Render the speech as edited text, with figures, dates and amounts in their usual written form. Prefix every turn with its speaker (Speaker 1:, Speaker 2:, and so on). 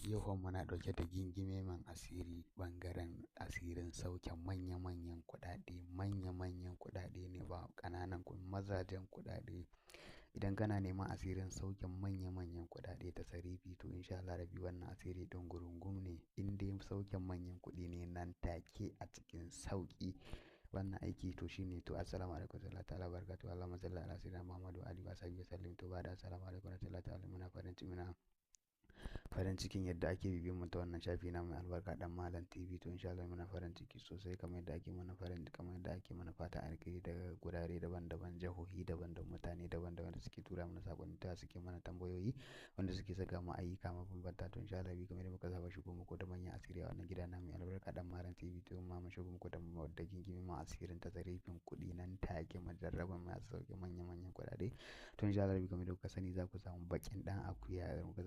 Speaker 1: Yau fa muna ɗauke da gingimemen asiri, ɓangaren asirin sauke manya-manyan kuɗaɗe, manya-manyan kuɗaɗe ne ba ƙananan kuɗi, mazajen kuɗaɗe. Idan kana neman asirin sauke manya-manyan kuɗaɗe ta sarifi, to insha Allah rabbi wannan asiri ɗin gurungum ne. In dai sauke manyan kuɗi ne nan take a cikin sauƙi wannan aiki, to shine. To assalamu alaikum warahmatullahi ta'ala barakatuhu. Allahumma salli ala sayyidina Muhammad wa alihi wa sahbihi sallim. To ba da assalamu alaikum warahmatullahi ta'ala, muna farin ciki, muna farin cikin yadda ake bibiyan mu ta wannan shafi na mai albarka, Dan Malam TV. To insha Allah muna farin ciki sosai kamar yadda ake mana fata alkhairi daga gurare daban-daban, jihohi daban-daban, mutane daban-daban da suke tura mana sakonni, ta suke mana tambayoyi, wanda suke saka mu ayyuka mabambanta. To insha Allah kamar yadda muka saba shigo muku da manyan asiri a wannan gida na mai albarka, Dan Malam TV, to ma mun shigo muku da gingimi ma asirin ta zarifin kuɗi nan take, majarraban masu sauke manya-manyan kuɗaɗe. To insha Allah kamar yadda kuka sani, za ku samu baƙin ɗan akuya.